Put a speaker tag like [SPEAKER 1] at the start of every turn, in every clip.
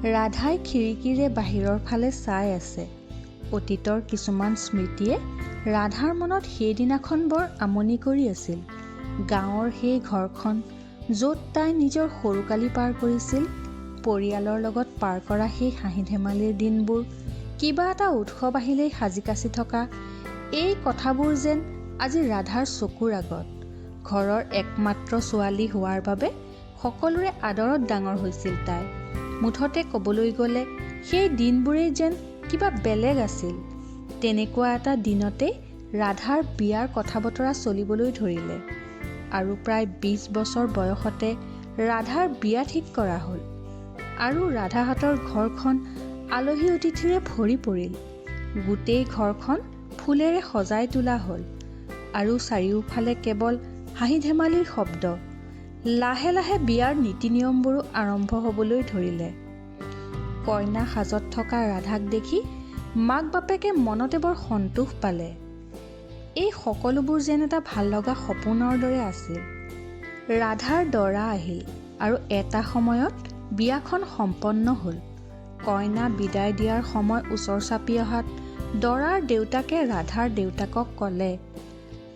[SPEAKER 1] ৰাধাই খিৰিকীৰে বাহিৰৰ ফালে চাই আছে। অতীতৰ কিছুমান স্মৃতিয়ে ৰাধাৰ মনত সেইদিনাখন বৰ আমনি কৰি আছিল। গাঁৱৰ সেই ঘৰখন, য'ত তাই নিজৰ সৰুকালি পাৰ কৰিছিল, পৰিয়ালৰ লগত পাৰ কৰা সেই হাঁহি ধেমালিৰ দিনবোৰ, কিবা এটা উৎসৱ আহিলেই সাজি কাচি থকা, এই কথাবোৰ যেন আজি ৰাধাৰ চকুৰ আগত। ঘৰৰ একমাত্ৰ ছোৱালী হোৱাৰ বাবে সকলোৰে আদৰত ডাঙৰ হৈছিল তাই। মুঠতে ক'বলৈ গ'লে সেই দিনবোৰেই যেন কিবা বেলেগ আছিল। তেনেকুৱা এটা দিনতেই ৰাধাৰ বিয়াৰ কথা বতৰা চলিবলৈ ধৰিলে আৰু প্ৰায় 20 বছৰ বয়সতে ৰাধাৰ বিয়া ঠিক কৰা হ'ল আৰু ৰাধাহঁতৰ ঘৰখন আলহী অতিথিৰে ভৰি পৰিল। গোটেই ঘৰখন ফুলেৰে সজাই তোলা হ'ল আৰু চাৰিওফালে কেৱল হাঁহি ধেমালিৰ শব্দ। লাহে লাহে বিয়াৰ নীতি নিয়মবোৰো আৰম্ভ হ'বলৈ ধৰিলে। কইনা সাজত থকা ৰাধাক দেখি মাক বাপেকে মনতে বৰ সন্তোষ পালে। এই সকলোবোৰ যেন এটা ভাল লগা সপোনৰ দৰে আছিল। ৰাধাৰ দৰা আহিল আৰু এটা সময়ত বিয়াখন সম্পন্ন হ'ল। কইনা বিদায় দিয়াৰ সময় ওচৰ চাপি অহাত দৰাৰ দেউতাকে ৰাধাৰ দেউতাকক ক'লে,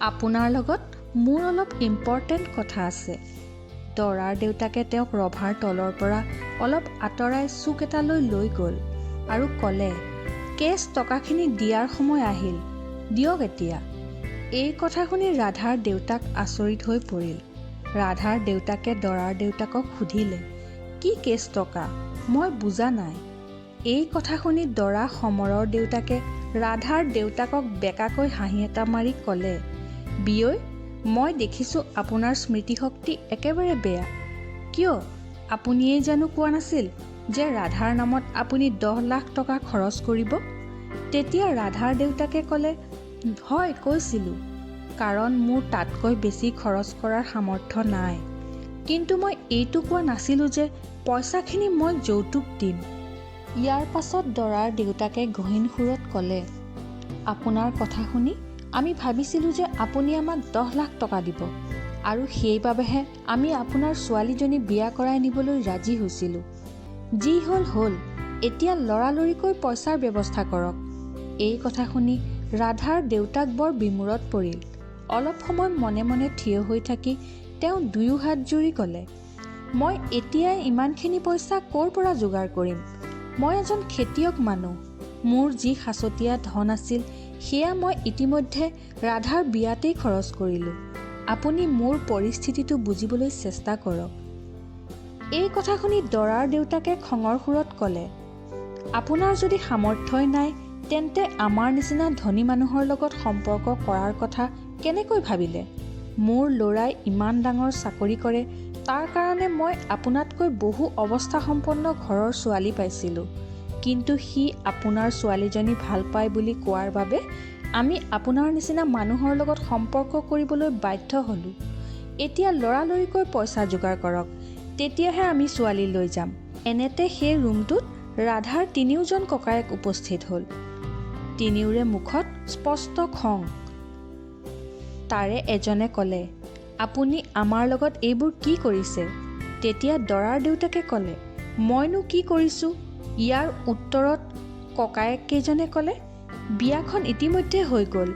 [SPEAKER 1] আপোনাৰ লগত মোৰ অলপ ইম্পৰ্টেণ্ট কথা আছে। দৰাৰ দেউতাকে তেওঁক ৰভাৰ তলৰ পৰা অলপ আঁতৰাই চুক এটালৈ লৈ গ'ল আৰু ক'লে, কেছ টকাখিনি দিয়াৰ সময় আহিল, দিয়ক এতিয়া। এই কথা শুনি ৰাধাৰ দেউতাক আচৰিত হৈ পৰিল। ৰাধাৰ দেউতাকে দৰাৰ দেউতাকক সুধিলে, কি কেছ টকা, মই বুজা নাই। এই কথা শুনি দৰা সমৰৰ দেউতাকে ৰাধাৰ দেউতাকক বেকাকৈ হাঁহি এটা মাৰি ক'লে, বিয়ৈ, মই দেখিছোঁ আপোনাৰ স্মৃতিশক্তি একেবাৰে বেয়া। কিয়, আপুনিয়েই জানো কোৱা নাছিল যে ৰাধাৰ নামত আপুনি 10 লাখ টকা খৰচ কৰিব? তেতিয়া ৰাধাৰ দেউতাকে ক'লে, হয় কৈছিলোঁ, কাৰণ মোৰ তাতকৈ বেছি খৰচ কৰাৰ সামৰ্থ্য নাই। কিন্তু মই এইটো কোৱা নাছিলোঁ যে পইচাখিনি মই যৌতুক দিম। ইয়াৰ পাছত দৰাৰ দেউতাকে গহীন সুৰত ক'লে, আপোনাৰ কথা শুনি আমি ভাবিছিলোঁ যে আপুনি আমাক 10 লাখ টকা দিব আৰু সেইবাবেহে আমি আপোনাৰ ছোৱালীজনী বিয়া কৰাই নিবলৈ ৰাজি হৈছিলোঁ। যি হ'ল হ'ল, এতিয়া লৰালৰিকৈ পইচাৰ ব্যৱস্থা কৰক। এই কথা শুনি ৰাধাৰ দেউতাক বৰ বিমোৰত পৰিল। অলপ সময় মনে মনে থিয় হৈ থাকি তেওঁ দুয়ো হাত জুৰি ক'লে, মই এতিয়াই ইমানখিনি পইচা ক'ৰ পৰা যোগাৰ কৰিম? মই এজন খেতিয়ক মানুহ। মোৰ যি সাঁচতীয়া ধন আছিল সেয়া মই ইতিমধ্যে ৰাধাৰ বিয়াতেই খৰচ কৰিলোঁ। আপুনি মোৰ পৰিস্থিতিটো বুজিবলৈ চেষ্টা কৰক। এই কথা শুনি দৰাৰ দেউতাকে খঙৰ সুৰত ক'লে, আপোনাৰ যদি সামৰ্থ্যই নাই তেন্তে আমাৰ নিচিনা ধনী মানুহৰ লগত সম্পৰ্ক কৰাৰ কথা কেনেকৈ ভাবিলে? মোৰ ল'ৰাই ইমান ডাঙৰ চাকৰি কৰে, তাৰ কাৰণে মই আপোনাতকৈ বহু অৱস্থাসম্পন্ন ঘৰৰ ছোৱালী পাইছিলোঁ। কিন্তু সি আপোনাৰ ছোৱালীজনী ভাল পায় বুলি কোৱাৰ বাবে আমি আপোনাৰ নিচিনা মানুহৰ লগত সম্পৰ্ক কৰিবলৈ বাধ্য হ'লোঁ। এতিয়া লৰালৰিকৈ পইচা যোগাৰ কৰক, তেতিয়াহে আমি ছোৱালী লৈ যাম। এনেতে সেই ৰুমটোত ৰাধাৰ তিনিওজন ককায়েক উপস্থিত হ'ল। তিনিওৰে মুখত স্পষ্ট খং। তাৰে এজনে ক'লে, আপুনি আমাৰ লগত এইবোৰ কি কৰিছে? তেতিয়া দৰাৰ দেউতাকে ক'লে, মইনো কি কৰিছোঁ? ইয়াৰ উত্তৰত ককায়েককেইজনে ক'লে, বিয়াখন ইতিমধ্যে হৈ গ'ল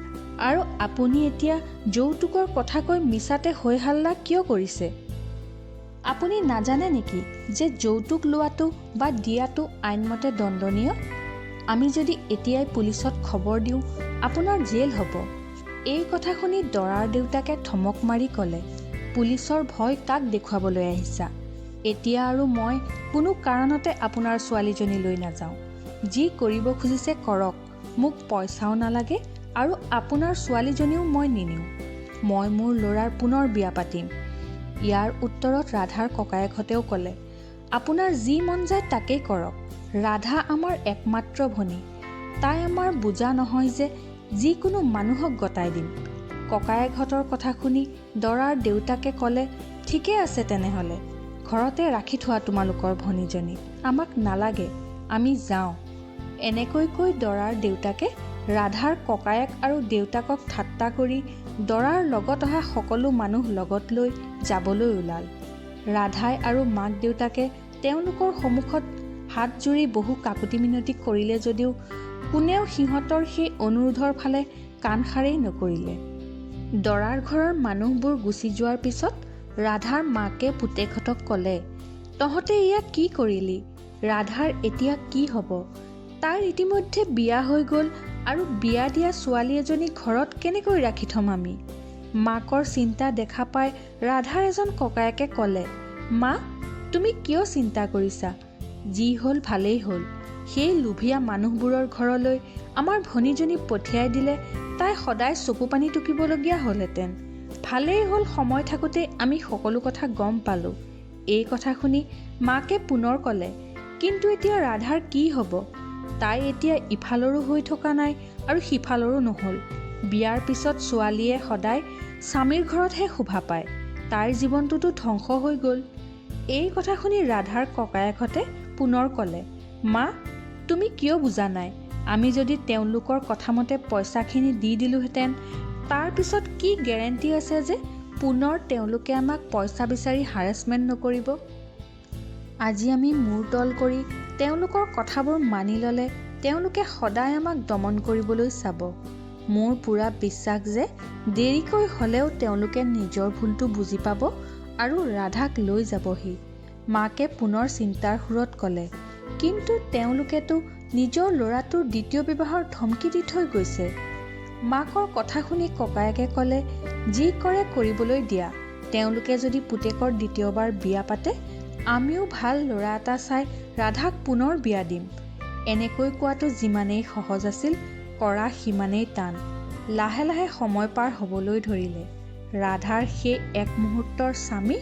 [SPEAKER 1] আৰু আপুনি এতিয়া যৌতুকৰ কথা কৈ মিছাতে হৈ হাল্লা কিয় কৰিছে? আপুনি নাজানে নেকি যে যৌতুক লোৱাটো বা দিয়াটো আইনমতে দণ্ডনীয়? আমি যদি এতিয়াই পুলিচত খবৰ দিওঁ আপোনাৰ জেল হ'ব। এই কথা শুনি দৰাৰ দেউতাকে থমক মাৰি ক'লে, পুলিচৰ ভয় কাক দেখুৱাবলৈ আহিছা? এতিয়া আৰু মই কোনো কাৰণতে আপোনাৰ ছোৱালীজনী লৈ নাযাওঁ। যি কৰিব খুজিছে কৰক, মোক পইচাও নালাগে আৰু আপোনাৰ ছোৱালীজনীও মই নিনিওঁ। মই মোৰ ল'ৰাৰ পুনৰ বিয়া পাতিম। ইয়াৰ উত্তৰত ৰাধাৰ ককায়েকহঁতেও ক'লে, আপোনাৰ যি মন যায় তাকেই কৰক। ৰাধা আমাৰ একমাত্ৰ ভনী, তাই আমাৰ বোজা নহয় যে যিকোনো মানুহক গতাই দিম। ককায়েকহঁতৰ কথা শুনি দৰাৰ দেউতাকে ক'লে, ঠিকে আছে তেনেহ'লে, ঘৰতে ৰাখি থোৱা তোমালোকৰ ভনীজনী, আমাক নালাগে, আমি যাওঁ। এনেকৈ কৈ দৰাৰ দেউতাকে ৰাধাৰ ককায়েক আৰু দেউতাকক ঠাট্টা কৰি দৰাৰ লগত অহা সকলো মানুহ লগত লৈ যাবলৈ ওলাল। ৰাধাই আৰু মাক দেউতাকে তেওঁলোকৰ সন্মুখত হাত জুৰি বহু কাকুতি মিনতি কৰিলে যদিও কোনেও সিহঁতৰ সেই অনুৰোধৰ ফালে কাণসাৰেই নকৰিলে। দৰাৰ ঘৰৰ মানুহবোৰ গুচি যোৱাৰ পিছত ৰাধাৰ মাকে পুতেকহঁতক ক'লে, তহঁতে এয়া কি কৰিলি? ৰাধাৰ এতিয়া কি হ'ব? তাইৰ ইতিমধ্যে বিয়া হৈ গ'ল আৰু বিয়া দিয়া ছোৱালী এজনী ঘৰত কেনেকৈ ৰাখি থ'ম আমি? মাকৰ চিন্তা দেখা পাই ৰাধাৰ এজন ককায়েকে ক'লে, মা, তুমি কিয় চিন্তা কৰিছা? যি হ'ল ভালেই হ'ল। সেই লোভীয়া মানুহবোৰৰ ঘৰলৈ আমাৰ ভনীজনী পঠিয়াই দিলে তাই সদায় চকুপানী টুকিবলগীয়া হ'লহেঁতেন। ভালেই হ'ল সময় থাকোঁতেই আমি সকলো কথা গম পালোঁ। এই কথা শুনি মাকে পুনৰ ক'লে, কিন্তু এতিয়া ৰাধাৰ কি হ'ব? তাই এতিয়া ইফালৰো হৈ থকা নাই আৰু সিফালৰো নহ'ল। বিয়াৰ পিছত ছোৱালীয়ে সদায় স্বামীৰ ঘৰতহে শোভা পায়। তাইৰ জীৱনটোতো ধ্বংস হৈ গ'ল। এই কথা শুনি ৰাধাৰ ককায়েকহঁতে পুনৰ ক'লে, মা, তুমি কিয় বুজা নাই? আমি যদি তেওঁলোকৰ কথামতে পইচাখিনি দি দিলোঁহেঁতেন, তাৰ পিছত কি গেৰেণ্টি আছে যে পুনৰ তেওঁলোকে আমাক পইচা বিচাৰি হাৰেছমেণ্ট নকৰিব? আজি আমি মূৰ তল কৰি তেওঁলোকৰ কথাবোৰ মানি ল'লে তেওঁলোকে সদায় আমাক দমন কৰিবলৈ চাব। মোৰ পূৰা বিশ্বাস যে দেৰিকৈ হ'লেও তেওঁলোকে নিজৰ ভুলটো বুজি পাব আৰু ৰাধাক লৈ যাবহি। মাকে পুনৰ চিন্তাৰ সুৰত ক'লে, কিন্তু তেওঁলোকেতো নিজৰ ল'ৰাটোৰ দ্বিতীয় বিবাহৰ ধমকি দি থৈ গৈছে। মাকৰ কথা শুনি ককায়েকে ক'লে, যি কৰে কৰিবলৈ দিয়া। তেওঁলোকে যদি পুতেকৰ দ্বিতীয়বাৰ বিয়া পাতে, আমিও ভাল ল'ৰা এটা চাই ৰাধাক পুনৰ বিয়া দিম। এনেকৈ কোৱাটো যিমানেই সহজ আছিল, কৰা সিমানেই টান। লাহে লাহে সময় পাৰ হ'বলৈ ধৰিলে। ৰাধাৰ সেই এক মুহূৰ্তৰ স্বামী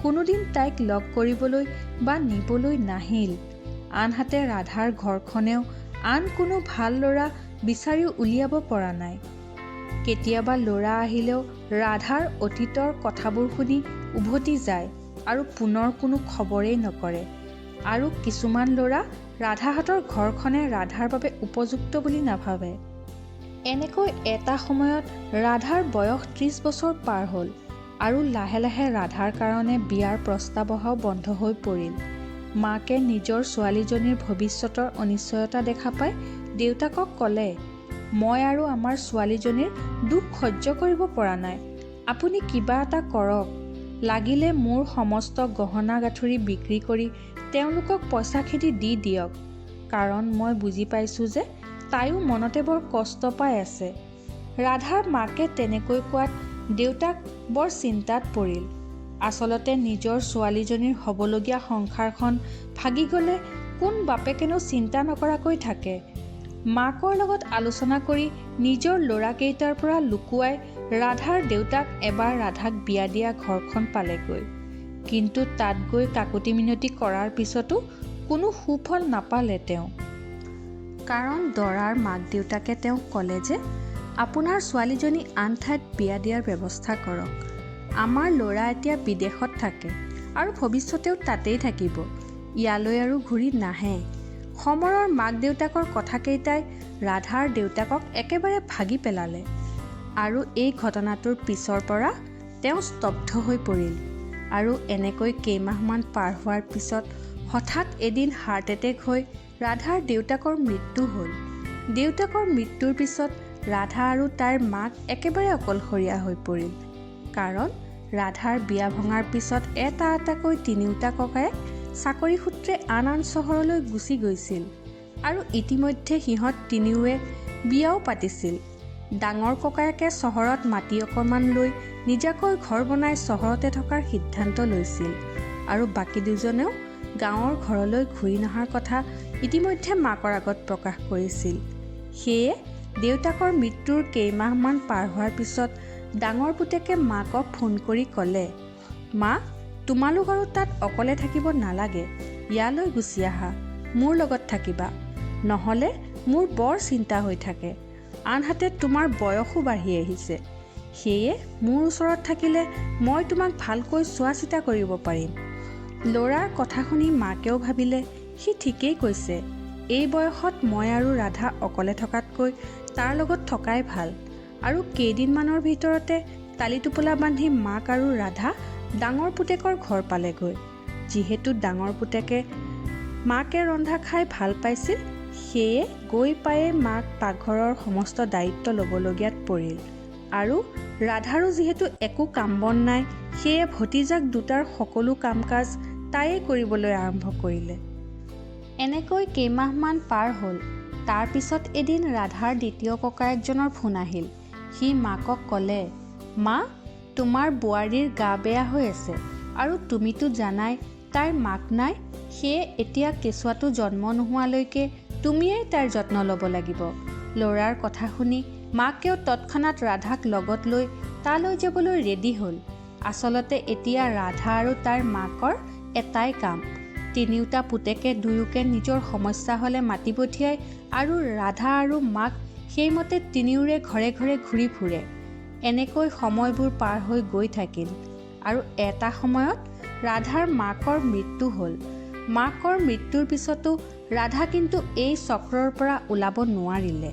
[SPEAKER 1] কোনোদিন তাইক লগ কৰিবলৈ বা নিবলৈ নাহিল। আনহাতে ৰাধাৰ ঘৰখনেও আন কোনো ভাল ল'ৰা বিচাৰি উলিয়াব পৰা নাই। কেতিয়াবা ল'ৰা আহিলেও ৰাধাৰ অতীতৰ কথাবোৰ শুনি উভতি যায় আৰু পুনৰ কোনো খবৰেই নকৰে। আৰু কিছুমান ল'ৰা ৰাধাহঁতৰ ঘৰখনে ৰাধাৰ বাবে উপযুক্ত বুলি নাভাবে। এনেকৈ এটা সময়ত ৰাধাৰ বয়স 30 বছৰ পাৰ হ'ল আৰু লাহে লাহে ৰাধাৰ কাৰণে বিয়াৰ প্ৰস্তাৱ অহাও বন্ধ হৈ পৰিল। মাকে নিজৰ ছোৱালীজনীৰ ভৱিষ্যতৰ অনিশ্চয়তা দেখা পাই দেউতাকক ক'লে, মই আৰু আমাৰ ছোৱালীজনীৰ দুখ সহ্য কৰিব পৰা নাই। আপুনি কিবা এটা কৰক। লাগিলে মোৰ সমস্ত গহনা গাঁঠৰি বিক্ৰী কৰি তেওঁলোকক পইচাখিনি দি দিয়ক। কাৰণ মই বুজি পাইছোঁ যে তাইও মনতে বৰ কষ্ট পাই আছে। ৰাধাৰ মাকে তেনেকৈ কোৱাত দেউতাক বৰ চিন্তাত পৰিল। আচলতে নিজৰ ছোৱালীজনীৰ হ'বলগীয়া সংসাৰখন ভাগি গ'লে কোন বাপেকেনো চিন্তা নকৰাকৈ থাকে? মাকৰ লগত আলোচনা কৰি নিজৰ ল'ৰাকেইটাৰ পৰা লুকুৱাই ৰাধাৰ দেউতাক এবাৰ ৰাধাক বিয়া দিয়া ঘৰখন পালেগৈ। কিন্তু তাত গৈ কাকুতি মিনতি কৰাৰ পিছতো কোনো সুফল নাপালে তেওঁ। কাৰণ দৰাৰ মাক দেউতাকে তেওঁক ক'লে যে আপোনাৰ ছোৱালীজনী আন ঠাইত বিয়া দিয়াৰ ব্যৱস্থা কৰক। আমাৰ ল'ৰা এতিয়া বিদেশত থাকে আৰু ভৱিষ্যতেও তাতেই থাকিব, ইয়ালৈ আৰু ঘূৰি নাহে। সমৰৰ মাক দেউতাকৰ কথাকেইটাই ৰাধাৰ দেউতাকক একেবাৰে ভাগি পেলালে আৰু এই ঘটনাটোৰ পিছৰ পৰা তেওঁ স্তব্ধ হৈ পৰিল। আৰু এনেকৈ কেইমাহমান পাৰ হোৱাৰ পিছত হঠাৎ এদিন হাৰ্ট এটেক হৈ ৰাধাৰ দেউতাকৰ মৃত্যু হ'ল। দেউতাকৰ মৃত্যুৰ পিছত ৰাধা আৰু তাইৰ মাক একেবাৰে অকলশৰীয়া হৈ পৰিল। কাৰণ ৰাধাৰ বিয়া ভঙাৰ পিছত এটা এটাকৈ তিনিওটা ককায়েক চাকৰি সূত্ৰে আন আন চহৰলৈ গুচি গৈছিল আৰু ইতিমধ্যে সিহঁত তিনিওৱে বিয়াও পাতিছিল। ডাঙৰ ককায়েকে চহৰত মাটি অকণমান লৈ নিজাকৈ ঘৰ বনাই চহৰতে থকাৰ সিদ্ধান্ত লৈছিল আৰু বাকী দুজনেও গাঁৱৰ ঘৰলৈ ঘূৰি নহাৰ কথা ইতিমধ্যে মাকৰ আগত প্ৰকাশ কৰিছিল। সেয়ে দেউতাকৰ মৃত্যুৰ কেইমাহমান পাৰ হোৱাৰ পিছত ডাঙৰ পুতেকে মাকক ফোন কৰি ক'লে, মা, তোমালোক আৰু তাত অকলে থাকিব নালাগে, ইয়ালৈ গুচি আহা, মোৰ লগত থাকিবা, নহ'লে মোৰ বৰ চিন্তা হৈ থাকে। আনহাতে তোমাৰ বয়সো বাঢ়ি আহিছে, সেয়ে মোৰ ওচৰত থাকিলে মই তোমাক ভালকৈ চোৱা চিতা কৰিব পাৰিম। ল'ৰাৰ কথা শুনি মাকেও ভাবিলে সি ঠিকেই কৈছে, এই বয়সত মই আৰু ৰাধা অকলে থকাতকৈ তাৰ লগত থকাই ভাল। আৰু কেইদিনমানৰ ভিতৰতে টালি টোপোলা বান্ধি মাক আৰু ৰাধা ডাঙৰ পুতেকৰ ঘৰ পালেগৈ। যিহেতু ডাঙৰ পুতেকে মাকে ৰন্ধা খাই ভাল পাইছিল, সেয়ে গৈ পায়ে মাক পাকঘৰৰ সমস্ত দায়িত্ব ল'বলগীয়াত পৰিল। আৰু ৰাধাৰো যিহেতু একো কাম বন নাই, সেয়ে ভতিজাক দুটাৰ সকলো কাম কাজ তাইয়ে কৰিবলৈ আৰম্ভ কৰিলে। এনেকৈ কেইমাহমান পাৰ হ'ল। তাৰ পিছত এদিন ৰাধাৰ দ্বিতীয় ককায়েকজনৰ ফোন আহিল। সি মাকক ক'লে, মা, তোমাৰ বোৱাৰীৰ গা বেয়া হৈ আছে আৰু তুমিতো জানাই তাইৰ মাক নাই, সেয়ে এতিয়া কেঁচুৱাটো জন্ম নোহোৱালৈকে তুমিয়েই তাইৰ যত্ন ল'ব লাগিব। ল'ৰাৰ কথা শুনি মাকেও তৎক্ষণাত ৰাধাক লগত লৈ তালৈ যাবলৈ ৰেডি হ'ল। আচলতে এতিয়া ৰাধা আৰু তাইৰ মাকৰ এটাই কাম, তিনিওটা পুতেকে দুয়োকে নিজৰ সমস্যা হ'লে মাতি পঠিয়ায় আৰু ৰাধা আৰু মাক সেইমতে তিনিওৰে ঘৰে ঘৰে ঘূৰি ফুৰে। এনেকৈ সময়বোৰ পাৰ হৈ গৈ থাকিল আৰু এটা সময়ত ৰাধাৰ মাকৰ মৃত্যু হ'ল। মাকৰ মৃত্যুৰ পিছতো ৰাধা কিন্তু এই চক্ৰৰ পৰা ওলাব নোৱাৰিলে।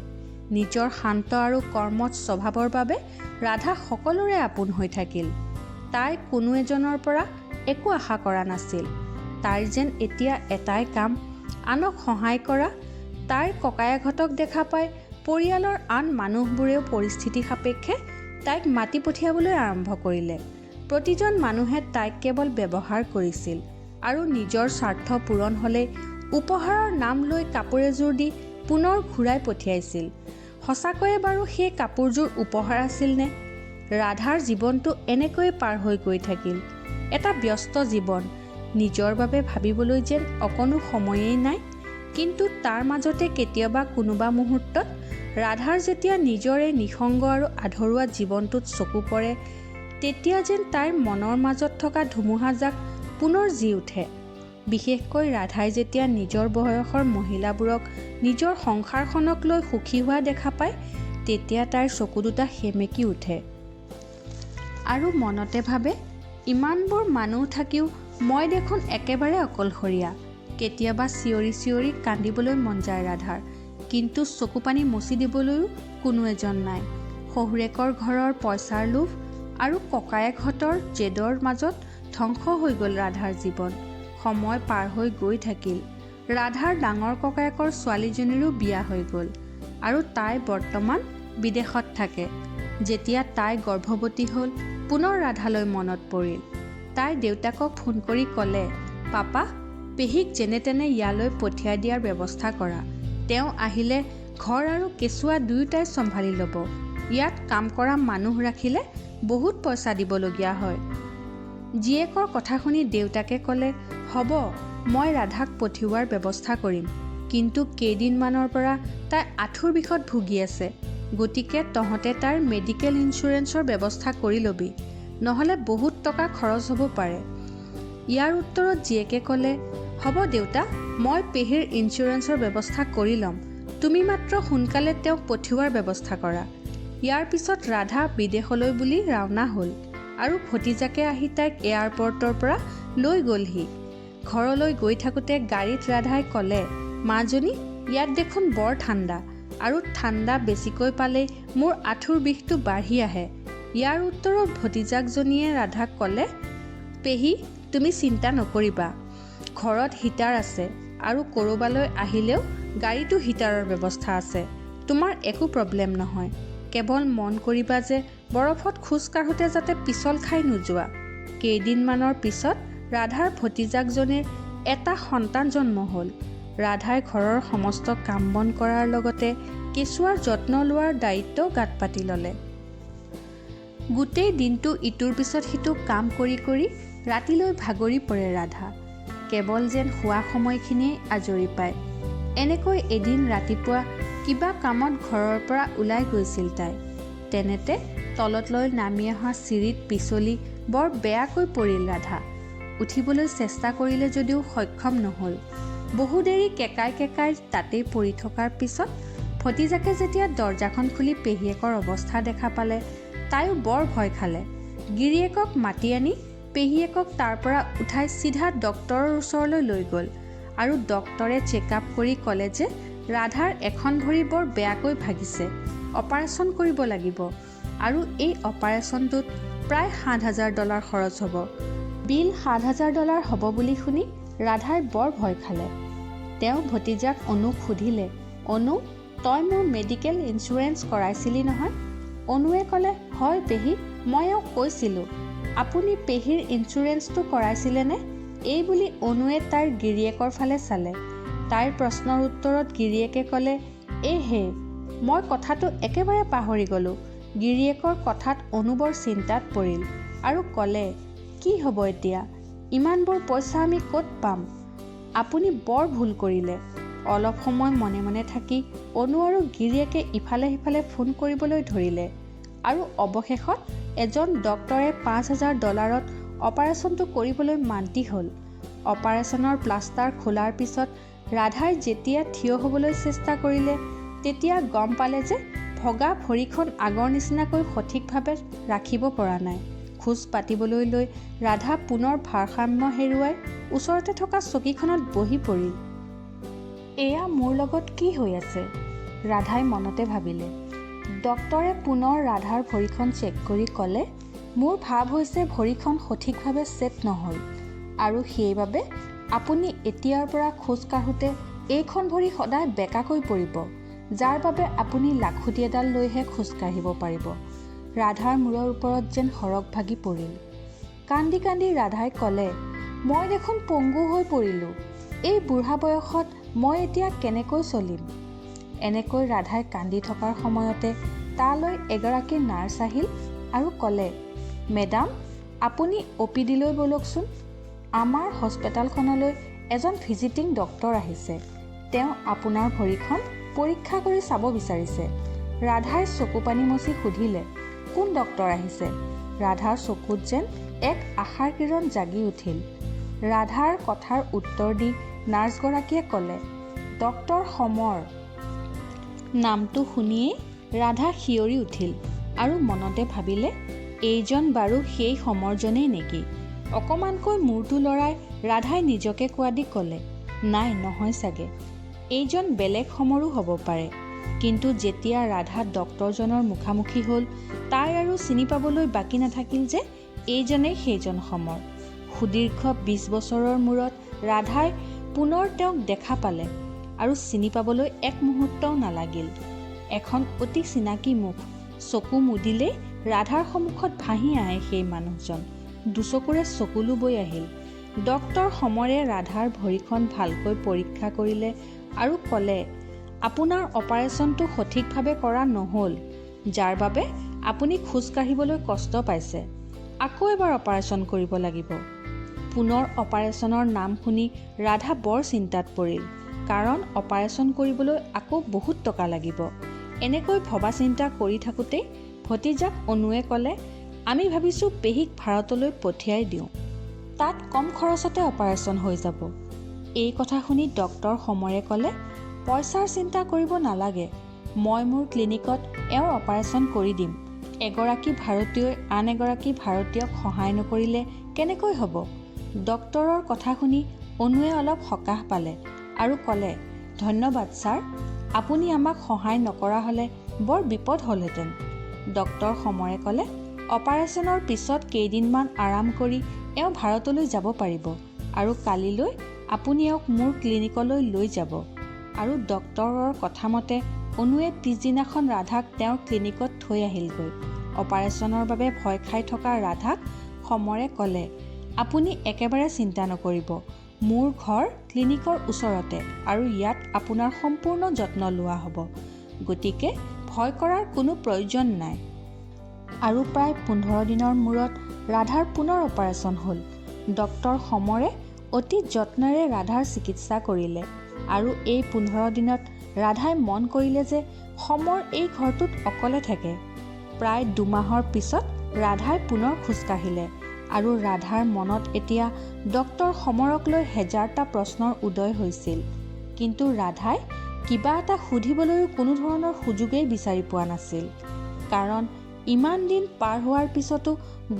[SPEAKER 1] নিজৰ শান্ত আৰু কৰ্মঠ স্বভাৱৰ বাবে ৰাধা সকলোৰে আপোন হৈ থাকিল। তাই কোনো এজনৰ পৰা একো আশা কৰা নাছিল। তাইৰ যেন এতিয়া এটাই কাম, আনক সহায় কৰা। তাইৰ ককায়েকহঁতক দেখা পাই পৰিয়ালৰ আন মানুহবোৰেও পৰিস্থিতি সাপেক্ষে তাইক মাতি পঠিয়াবলৈ আৰম্ভ কৰিলে। প্ৰতিজন মানুহে তাইক কেৱল ব্যৱহাৰ কৰিছিল আৰু নিজৰ স্বাৰ্থ পূৰণ হ'লেই উপহাৰৰ নাম লৈ কাপোৰ এযোৰ দি পুনৰ ঘূৰাই পঠিয়াইছিল। সঁচাকৈয়ে বাৰু সেই কাপোৰযোৰ উপহাৰ আছিলনে? ৰাধাৰ জীৱনটো এনেকৈয়ে পাৰ হৈ গৈ থাকিল। এটা ব্যস্ত জীৱন, নিজৰ বাবে ভাবিবলৈ যেন অকণো সময়েই নাই। কিন্তু তাৰ মাজতে কেতিয়াবা কোনোবা মুহূৰ্তত ৰাধাৰ যেতিয়া নিজৰ এই নিসংগ আৰু আধৰুৱা জীৱনটোত চকু পৰে, তেতিয়া যেন তাইৰ মনৰ মাজত থকা ধুমুহাজাক পুনৰ জি উঠে। বিশেষকৈ ৰাধাই যেতিয়া নিজৰ বয়সৰ মহিলাবোৰক নিজৰ সংসাৰখনক লৈ সুখী হোৱা দেখা পায়, তেতিয়া তাইৰ চকু দুটা সেমেকি উঠে আৰু মনতে ভাবে, ইমানবোৰ মানুহ থাকিও মই দেখোন একেবাৰে অকলশৰীয়া। কেতিয়াবা চিঞৰি চিঞৰি কান্দিবলৈ মন যায় ৰাধাৰ, কিন্তু চকুপানী মচি দিবলৈও কোনো এজন নাই। শহুৰেকৰ ঘৰৰ পইচাৰ লোভ আৰু ককায়েকহঁতৰ জেদৰ মাজত ধ্বংস হৈ গ'ল ৰাধাৰ জীৱন। সময় পাৰ হৈ গৈ থাকিল। ৰাধাৰ ডাঙৰ ককায়েকৰ ছোৱালীজনীৰো বিয়া হৈ গ'ল আৰু তাই বৰ্তমান বিদেশত থাকে। যেতিয়া তাই গৰ্ভৱতী হ'ল, পুনৰ ৰাধালৈ মনত পৰিল। তাই দেউতাকক ফোন কৰি ক'লে, পাপা, পেহীক যেনে তেনে ইয়ালৈ পঠিয়াই দিয়াৰ ব্যৱস্থা কৰা। তেওঁ আহিলে ঘৰ আৰু কেঁচুৱা দুয়োটাই চম্ভালি ল'ব। ইয়াত কাম কৰা মানুহ ৰাখিলে বহুত পইচা দিবলগীয়া হয়। জীয়েকৰ কথা শুনি দেউতাকে ক'লে, হ'ব, মই ৰাধাক পঠিওৱাৰ ব্যৱস্থা কৰিম। কিন্তু কেইদিনমানৰ পৰা তাই আঁঠুৰ বিষত ভুগি আছে, গতিকে তহঁতে তাইৰ মেডিকেল ইঞ্চুৰেঞ্চৰ ব্যৱস্থা কৰি ল'বি, নহ'লে বহুত টকা খৰচ হ'ব পাৰে। ইয়াৰ উত্তৰত জীয়েকে ক'লে, হ'ব দেউতা, মই পেহীৰ ইঞ্চুৰেঞ্চৰ ব্যৱস্থা কৰি ল'ম, তুমি মাত্ৰ সোনকালে তেওঁক পঠিওৱাৰ ব্যৱস্থা কৰা। ইয়াৰ পিছত ৰাধা বিদেশলৈ বুলি ৰাওনা হ'ল আৰু ভতিজাকে আহি তাইক এয়াৰপৰ্টৰ পৰা লৈ গ'লহি। ঘৰলৈ গৈ থাকোঁতে গাড়ীত ৰাধাই ক'লে, মাজনী, ইয়াত দেখোন বৰ ঠাণ্ডা আৰু ঠাণ্ডা বেছিকৈ পালেই মোৰ আঁঠুৰ বিষটো বাঢ়ি আহে। ইয়াৰ উত্তৰত ভতিজাকজনীয়ে ৰাধাক ক'লে, পেহী, তুমি চিন্তা নকৰিবা, ঘৰত হিটাৰ আছে আৰু ক'ৰবালৈ আহিলেও গাড়ীতো হিটাৰৰ ব্যৱস্থা আছে, তোমাৰ একো প্ৰব্লেম নহয়। কেৱল মন কৰিবা যে বৰফত খোজ কাঢ়োঁতে যাতে পিছল খাই নোযোৱা। কেইদিনমানৰ পিছত ৰাধাৰ ভতিজাকজনীৰ এটা সন্তান জন্ম হ'ল। ৰাধাই ঘৰৰ সমস্ত কাম বন কৰাৰ লগতে কেঁচুৱাৰ যত্ন লোৱাৰ দায়িত্বও গাত পাতি ল'লে। গোটেই দিনটো ইটোৰ পিছত সিটো কাম কৰি কৰি ৰাতিলৈ ভাগৰি পৰে ৰাধা। কেৱল যেন শোৱা সময়খিনিয়েই আজৰি পায়। এনেকৈ এদিন ৰাতিপুৱা কিবা কামত ঘৰৰ পৰা ওলাই গৈছিল তাই। তেনেতে তললৈ নামি অহা চিৰিত পিছলি বৰ বেয়াকৈ পৰিল ৰাধা। উঠিবলৈ চেষ্টা কৰিলে যদিও সক্ষম নহ'ল। বহুদেৰি কেঁকাই কেঁকাই তাতেই পৰি থকাৰ পিছত ভতিজাকে যেতিয়া দৰ্জাখন খুলি পেহীয়েকৰ অৱস্থা দেখা পালে, তাইও বৰ ভয় খালে। গিৰিয়েকক মাতি আনি পেহীয়েকক তাৰ পৰা উঠাই চিধা ডক্তৰৰ ওচৰলৈ লৈ গ'ল আৰু ডক্তৰে চেক আপ কৰি ক'লে যে ৰাধাৰ এখন ভৰি বৰ বেয়াকৈ ভাগিছে, অপাৰেশ্যন কৰিব লাগিব আৰু এই অপাৰেশ্যনটোত প্ৰায় $7,000 খৰচ হ'ব। বিল $7,000 হ'ব বুলি শুনি ৰাধাই বৰ ভয় খালে। তেওঁ ভতিজাক অনুক সুধিলে, অনু, তই মোৰ মেডিকেল ইঞ্চুৰেঞ্চ কৰাইছিলি নহয়? অনুৱে ক'লে, হয় পেহী, মই এওঁক কৈছিলোঁ। আপুনি পেহীৰ ইঞ্চুৰেঞ্চটো কৰাইছিলেনে? এইবুলি অনুৱে তাইৰ গিৰিয়েকৰ ফালে চালে। তাইৰ প্ৰশ্নৰ উত্তৰত গিৰিয়েকে ক'লে, এ হে, মই কথাটো একেবাৰে পাহৰি গ'লোঁ। গিৰিয়েকৰ কথাত অনু বৰ চিন্তাত পৰিল আৰু ক'লে, কি হ'ব এতিয়া? ইমানবোৰ পইচা আমি ক'ত পাম? আপুনি বৰ ভুল কৰিলে। অলপ সময় মনে মনে থাকি অনু আৰু গিৰিয়েকে ইফালে সিফালে ফোন কৰিবলৈ ধৰিলে আৰু অৱশেষত এজন ডক্তৰে $5000ত অপাৰেশ্যনটো কৰিবলৈ মান্তি হ'ল। অপাৰেশ্যনৰ প্লাষ্টাৰ খোলাৰ পিছত ৰাধাই যেতিয়া থিয় হ'বলৈ চেষ্টা কৰিলে, তেতিয়া গম পালে যে ভগা ভৰিখন আগৰ নিচিনাকৈ সঠিকভাৱে ৰাখিব পৰা নাই। খোজ পাতিবলৈ লৈ ৰাধা পুনৰ ভাৰসাম্য হেৰুৱাই ওচৰতে থকা চকীখনত বহি পৰিল। এয়া মোৰ লগত কি হৈ আছে? ৰাধাই মনতে ভাবিলে। ডক্তৰে পুনৰ ৰাধাৰ ভৰিখন চেক কৰি ক'লে, মোৰ ভাৱ হৈছে ভৰিখন সঠিকভাৱে ছেট নহ'ল আৰু সেইবাবে আপুনি এতিয়াৰ পৰা খোজ কাঢ়োঁতে এইখন ভৰি সদায় বেঁকাকৈ পৰিব, যাৰ বাবে আপুনি লাখুটি এডাল লৈহে খোজ কাঢ়িব পাৰিব। ৰাধাৰ মূৰৰ ওপৰত যেন সৰগ ভাগি পৰিল। কান্দি কান্দি ৰাধাই ক'লে, মই দেখোন পংগু হৈ পৰিলোঁ। এই বুঢ়া বয়সত মই এতিয়া কেনেকৈ চলিম? এনেকৈ ৰাধাই কান্দি থকাৰ সময়তে তালৈ এগৰাকী নাৰ্ছ আহিল আৰু ক'লে, মেডাম, আপুনি অ' পি ডিলৈ ব'লকচোন। আমাৰ হস্পিটেলখনলৈ এজন ভিজিটিং ডক্তৰ আহিছে। তেওঁ আপোনাৰ ভৰিখন পৰীক্ষা কৰি চাব বিচাৰিছে। ৰাধাই চকুপানী মচি সুধিলে, কোন ডক্তৰ আহিছে? ৰাধাৰ চকুত যেন এক আশাৰ কিৰণ জাগি উঠিল। ৰাধাৰ কথাৰ উত্তৰ দি নাৰ্ছগৰাকীয়ে ক'লে, ডক্তৰ সমৰ। নামটো শুনিয়েই ৰাধা শিয়ৰি উঠিল আৰু মনতে ভাবিলে, এইজন বাৰু সেই সমৰজনেই নেকি? অকণমানকৈ মূৰটো লৰাই ৰাধাই নিজকে কোৱাদি ক'লে, নাই, নহয় চাগে, এইজন বেলেগ সমৰো হ'ব পাৰে। কিন্তু যেতিয়া ৰাধা ডক্তৰজনৰ মুখামুখি হ'ল, তাই আৰু চিনি পাবলৈ বাকী নাথাকিল যে এইজনেই সেইজন সমৰ। সুদীৰ্ঘ 20 বছৰৰ মূৰত ৰাধাই পুনৰ তেওঁক দেখা পালে আৰু চিনি পাবলৈ এক মুহূৰ্তও নালাগিল। এখন অতি চিনাকি মুখ, চকু মুদিলেই ৰাধাৰ সন্মুখত ভাহি আহে সেই মানুহজন। দুচকুৰে চকুলো বৈ আহিল। ডক্তৰ সমৰে ৰাধাৰ ভৰিখন ভালকৈ পৰীক্ষা কৰিলে আৰু ক'লে, আপোনাৰ অপাৰেশ্যনটো সঠিকভাৱে কৰা নহ'ল, যাৰ বাবে আপুনি খোজ কাঢ়িবলৈ কষ্ট পাইছে। আকৌ এবাৰ অপাৰেশ্যন কৰিব লাগিব। পুনৰ অপাৰেশ্যনৰ নাম শুনি ৰাধা বৰ চিন্তাত পৰিল, কাৰণ অপাৰেশ্যন কৰিবলৈ আকৌ বহুত টকা লাগিব। এনেকৈ ভবা চিন্তা কৰি থাকোঁতেই ভতিজাক অনুৱে ক'লে, আমি ভাবিছোঁ পেহীক ভাৰতলৈ পঠিয়াই দিওঁ, তাত কম খৰচতে অপাৰেশ্যন হৈ যাব। এই কথা শুনি ডক্তৰ সমৰে ক'লে, পইচাৰ চিন্তা কৰিব নালাগে, মই মোৰ ক্লিনিকত এওঁৰ অপাৰেশ্যন কৰি দিম। এগৰাকী ভাৰতীয়ই আন এগৰাকী ভাৰতীয়ক সহায় নকৰিলে কেনেকৈ হ'ব? ডক্তৰৰ কথা শুনি অনুৱে অলপ সকাহ পালে আৰু ক'লে, ধন্যবাদ ছাৰ, আপুনি আমাক সহায় নকৰা হ'লে বৰ বিপদ হ'লহেঁতেন। ডক্তৰ সমৰে ক'লে, অপাৰেশ্যনৰ পিছত কেইদিনমান আৰাম কৰি এওঁ ভাৰতলৈ যাব পাৰিব আৰু কালিলৈ আপুনি এওঁক মোৰ ক্লিনিকলৈ লৈ যাব। আৰু ডক্তৰৰ কথামতে অনুৱে পিছদিনাখন ৰাধাক তেওঁৰ ক্লিনিকত থৈ আহিলগৈ। অপাৰেশ্যনৰ বাবে ভয় খাই থকা ৰাধাক সমৰে ক'লে, আপুনি একেবাৰে চিন্তা নকৰিব, মোৰ ঘৰ ক্লিনিকৰ ওচৰতে আৰু ইয়াত আপোনাৰ সম্পূৰ্ণ যত্ন লোৱা হ'ব, গতিকে ভয় কৰাৰ কোনো প্ৰয়োজন নাই। আৰু প্ৰায় 15 দিনৰ মূৰত ৰাধাৰ পুনৰ অপাৰেশ্যন হ'ল। ডক্তৰ সমৰে অতি যত্নেৰে ৰাধাৰ চিকিৎসা কৰিলে আৰু এই 15 দিনত ৰাধাই মন কৰিলে যে সমৰ এই ঘৰটোত অকলে থাকে। প্ৰায় 2 মাহৰ পিছত ৰাধাই পুনৰ খোজকাঢ়িলে আৰু ৰাধাৰ মনত এতিয়া ডক্তৰ সমৰক লৈ হেজাৰটা প্ৰশ্নৰ উদয় হৈছিল। কিন্তু ৰাধাই কিবা এটা সুধিবলৈও কোনো ধৰণৰ সুযোগেই বিচাৰি পোৱা নাছিল, কাৰণ ইমান দিন পাৰ হোৱাৰ পিছতো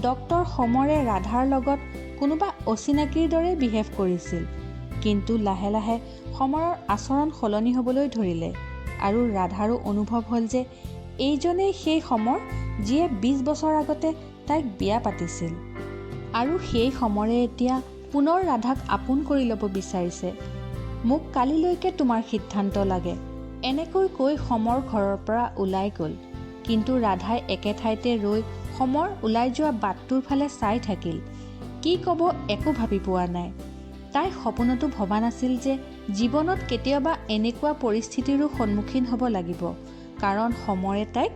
[SPEAKER 1] ডক্তৰ সমৰে ৰাধাৰ লগত কোনোবা অচিনাকিৰ দৰে বিহেভ কৰিছিল। কিন্তু লাহে লাহে সমৰৰ আচৰণ সলনি হ'বলৈ ধৰিলে আৰু ৰাধাৰো অনুভৱ হ'ল যে এইজনেই সেই সমৰ যিয়ে 20 বছৰ আগতে তাইক বিয়া পাতিছিল আৰু সেই সমৰে এতিয়া পুনৰ ৰাধাক আপোন কৰি ল'ব বিচাৰিছে। মোক কালিলৈকে তোমাৰ সিদ্ধান্ত লাগে। এনেকৈ কৈ সমৰ ঘৰৰ পৰা ওলাই গ'ল। কিন্তু ৰাধাই একে ঠাইতে ৰৈ সমৰ ওলাই যোৱা বাটটোৰ ফালে চাই থাকিল। কি ক'ব একো ভাবি পোৱা নাই। তাই সপোনতো ভবা নাছিল যে জীৱনত কেতিয়াবা এনেকুৱা পৰিস্থিতিৰো সন্মুখীন হ'ব লাগিব। কাৰণ সমৰে তাইক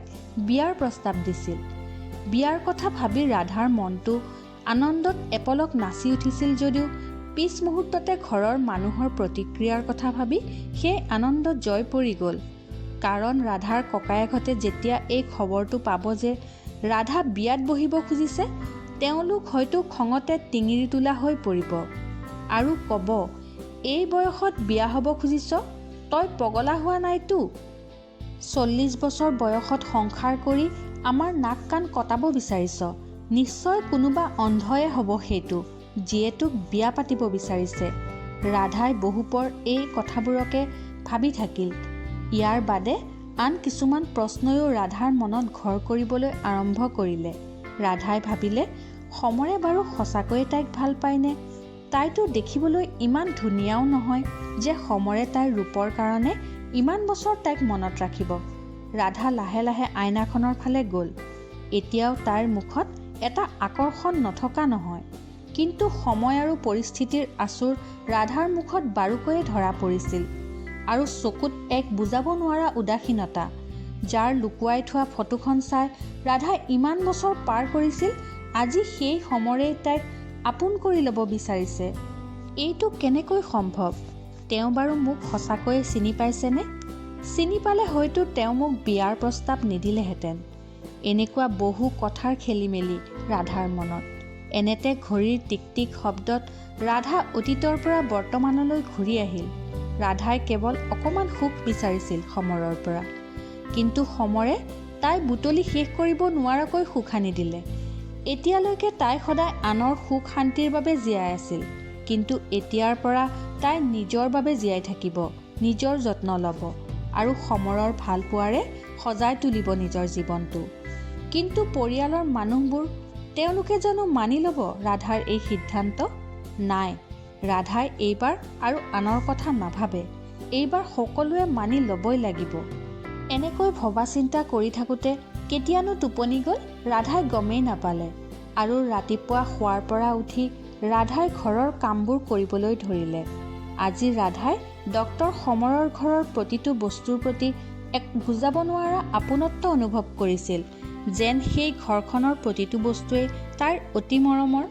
[SPEAKER 1] বিয়াৰ প্ৰস্তাৱ দিছিল। বিয়াৰ কথা ভাবি ৰাধাৰ মনটো আনন্দত এপলক নাচি উঠিছিল যদিও পিছ মুহূৰ্ততে ঘৰৰ মানুহৰ প্ৰতিক্ৰিয়াৰ কথা ভাবি সেই আনন্দ জয় পৰি গ'ল। কাৰণ ৰাধাৰ ককায়েকহঁতে যেতিয়া এই খবৰটো পাব যে ৰাধা বিয়াত বহিব খুজিছে, তেওঁলোক হয়তো খঙতে টিঙিৰি তোলা হৈ পৰিব আৰু ক'ব, এই বয়সত বিয়া হ'ব খুজিছ, তই পগলা হোৱা নাইতো? 40 বছৰ বয়সত সংসাৰ কৰি আমাৰ নাক কাণ কটাব বিচাৰিছ? নিশ্চয় কোনোবা অন্ধয়ে হ'ব সেইটো, যিয়ে তোক বিয়া পাতিব বিচাৰিছে। ৰাধাই বহুপৰ এই কথাবোৰকে ভাবি থাকিল। ইয়াৰ বাদে আন কিছুমান প্ৰশ্নয়ো ৰাধাৰ মনত ঘৰ কৰিবলৈ আৰম্ভ কৰিলে। ৰাধাই ভাবিলে, সমৰে বাৰু সঁচাকৈয়ে তাইক ভাল পায়নে? তাইতো দেখিবলৈ ইমান ধুনীয়াও নহয় যে সমৰে তাইৰ ৰূপৰ কাৰণে ইমান বছৰ তাইক মনত ৰাখিব। ৰাধা লাহে লাহে আইনাখনৰ ফালে গ'ল। এতিয়াও তাইৰ মুখত এটা আকৰ্ষণ নথকা নহয়, কিন্তু সময় আৰু পৰিস্থিতিৰ আঁচোৰ ৰাধাৰ মুখত বাৰুকৈয়ে ধৰা পৰিছিল আৰু চকুত এক বুজাব নোৱাৰা উদাসীনতা। যাৰ লুকুৱাই থোৱা ফটোখন চাই ৰাধাই ইমান বছৰ পাৰ কৰিছিল, আজি সেই সমৰেই তাইক আপোন কৰি ল'ব বিচাৰিছে। এইটো কেনেকৈ সম্ভৱ? তেওঁ বাৰু মোক সঁচাকৈয়ে চিনি পাইছেনে? চিনি পালে হয়তো তেওঁ মোক বিয়াৰ প্ৰস্তাৱ নিদিলেহেঁতেন। এনেকুৱা বহু কথাৰ খেলি মেলি ৰাধাৰ মনত। এনেতে ঘড়ীৰ টিক টিক শব্দত ৰাধা অতীতৰ পৰা বৰ্তমানলৈ ঘূৰি আহিল। ৰাধাই কেৱল অকণমান সুখ বিচাৰিছিল সমৰৰ পৰা, কিন্তু সমৰে তাই বুটলি শেষ কৰিব নোৱাৰাকৈ সুখ আনি দিলে। এতিয়ালৈকে তাই সদায় আনৰ সুখ শান্তিৰ বাবে জীয়াই আছিল, কিন্তু এতিয়াৰ পৰা তাই নিজৰ বাবে জীয়াই থাকিব, নিজৰ যত্ন ল'ব আৰু সমৰৰ ভালপোৱাৰে সজাই তুলিব নিজৰ জীৱনটো। কিন্তু পৰিয়ালৰ মানুহবোৰ, তেওঁলোকে জানো মানি ল'ব ৰাধাৰ এই সিদ্ধান্ত? নাই, ৰাধাই এইবাৰ আৰু আনৰ কথা নাভাবে। এইবাৰ সকলোৱে মানি ল'বই লাগিব। এনেকৈ ভবা চিন্তা কৰি থাকোঁতে কেতিয়ানো টোপনি গ'ল ৰাধাই গমেই নাপালে। আৰু ৰাতিপুৱা শোৱাৰ পৰা উঠি ৰাধাই ঘৰৰ কামবোৰ কৰিবলৈ ধৰিলে। আজি ৰাধাই ডক্টৰ সমৰৰ ঘৰৰ প্ৰতিটো বস্তুৰ প্ৰতি এক বুজাব নোৱাৰা আপোনত্ব অনুভৱ কৰিছিল, যেন সেই ঘৰখনৰ প্ৰতিটো বস্তুৱেই তাইৰ অতি মৰমৰ।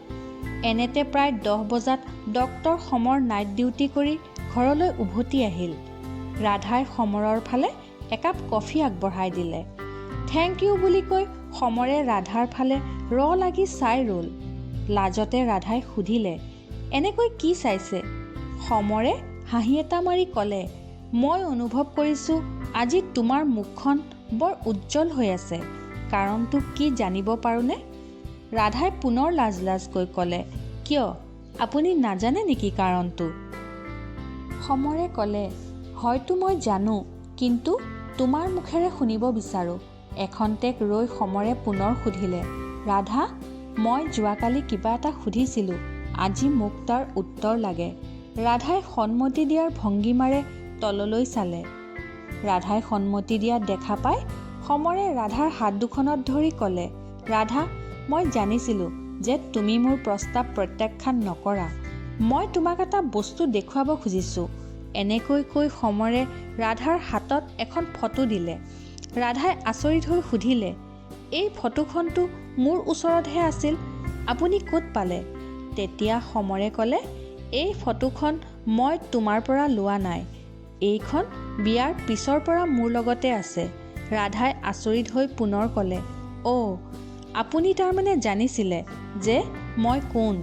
[SPEAKER 1] এনেতে প্ৰায় 10 বজাত ডক্টৰ সমৰ নাইট ডিউটি কৰি ঘৰলৈ উভতি আহিল। ৰাধাই সমৰৰ ফালে একাপ কফি আগবঢ়াই দিলে। Thank U বুলি কৈ সমৰে ৰাধাৰ ফালে ৰ লাগি চাই ৰ'ল। লাজতে ৰাধাই সুধিলে, এনেকৈ কি চাইছে? সমৰে হাঁহি এটা মাৰি ক'লে, মই অনুভৱ কৰিছোঁ আজি তোমাৰ মুখখন বৰ উজ্জ্বল হৈ আছে। কাৰণটো কি জানিব পাৰোঁনে? ৰাধাই পুনৰ লাজ লাজকৈ ক'লে, কিয়, আপুনি নাজানে নেকি কাৰণটো? সমৰে ক'লে, হয়তো মই জানো, কিন্তু তোমাৰ মুখেৰে শুনিব বিচাৰোঁ। এখন্তেক ৰৈ সমৰে পুনৰ সুধিলে, ৰাধা, মই যোৱাকালি কিবা এটা সুধিছিলোঁ, আজি মোক তাৰ উত্তৰ লাগে। ৰাধাই সন্মতি দিয়াৰ ভংগীমাৰে তললৈ চালে। ৰাধাই সন্মতি দিয়া দেখা পাই সমৰে ৰাধাৰ হাত দুখনত ধৰি ক'লে, ৰাধা, মই জানিছিলোঁ যে তুমি মোৰ প্ৰস্তাৱ প্ৰত্যাখ্যান নকৰা। মই তোমাক এটা বস্তু দেখুৱাব খুজিছোঁ। এনেকৈ কৈ সমৰে ৰাধাৰ হাতত এখন ফটো দিলে। ৰাধাই আচৰিত হৈ সুধিলে, এই ফটোখনটো মোৰ ওচৰতহে আছিল, আপুনি ক'ত পালে? তেতিয়া সমৰে ক'লে, এই ফটোখন মই তোমাৰ পৰা লোৱা নাই, এইখন বিয়াৰ পিছৰ পৰা মোৰ লগতে আছে। ৰাধাই আচৰিত হৈ পুনৰ ক'লে, অ', আপুনি তাৰমানে জানিছিলে যে মই কোন?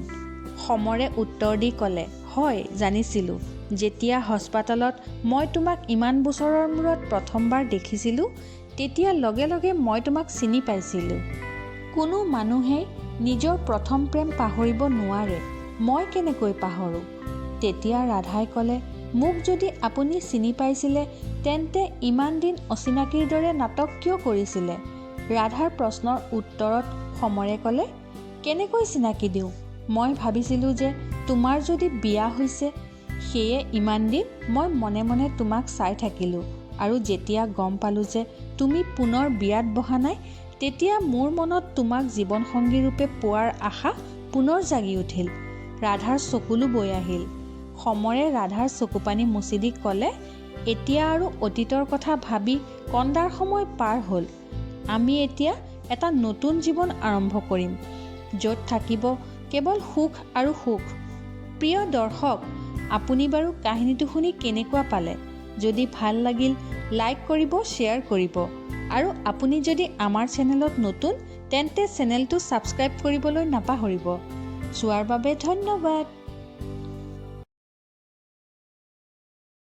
[SPEAKER 1] সমৰে উত্তৰ দি ক'লে, হয় জানিছিলোঁ। যেতিয়া হস্পাতালত মই তোমাক ইমান বছৰৰ মূৰত প্ৰথমবাৰ দেখিছিলোঁ, তেতিয়া লগে লগে মই তোমাক চিনি পাইছিলোঁ। কোনো মানুহেই নিজৰ প্ৰথম প্ৰেম পাহৰিব নোৱাৰে, মই কেনেকৈ পাহৰোঁ? তেতিয়া ৰাধাই ক'লে, মোক যদি আপুনি চিনি পাইছিলে তেন্তে ইমান দিন অচিনাকিৰ দৰে নাটক কিয় কৰিছিলে? ৰাধাৰ প্ৰশ্নৰ উত্তৰত সমৰে ক'লে, কেনেকৈ চিনাকি দিওঁ? মই ভাবিছিলোঁ যে তোমাৰ যদি বিয়া হৈছে, সেয়ে ইমান দিন মই মনে মনে তোমাক চাই থাকিলোঁ আৰু যেতিয়া গম পালোঁ যে তুমি পুনৰ বিয়াত বহা নাই, তেতিয়া মোৰ মনত তোমাক জীৱনসংগী ৰূপে পোৱাৰ আশা পুনৰ জাগি উঠিল। ৰাধাৰ চকুলো বৈ আহিল। সমৰে ৰাধাৰ চকুপানী মুচি দি ক'লে, এতিয়া আৰু অতীতৰ কথা ভাবি কন্দাৰ সময় পাৰ হ'ল। আমি এতিয়া এটা নতুন জীৱন আৰম্ভ কৰিম, য'ত থাকিব কেৱল সুখ আৰু সুখ। প্ৰিয় দৰ্শক, আপুনি বাৰু কাহিনীটো শুনি কেনেকুৱা পালে? যদি ভাল লাগিল লাইক কৰিব, শ্বেয়াৰ কৰিব আৰু আপুনি যদি আমাৰ চেনেলত নতুন তেন্তে চেনেলটো ছাবস্ক্ৰাইব কৰিবলৈ নাপাহৰিব। চোৱাৰ বাবে ধন্যবাদ।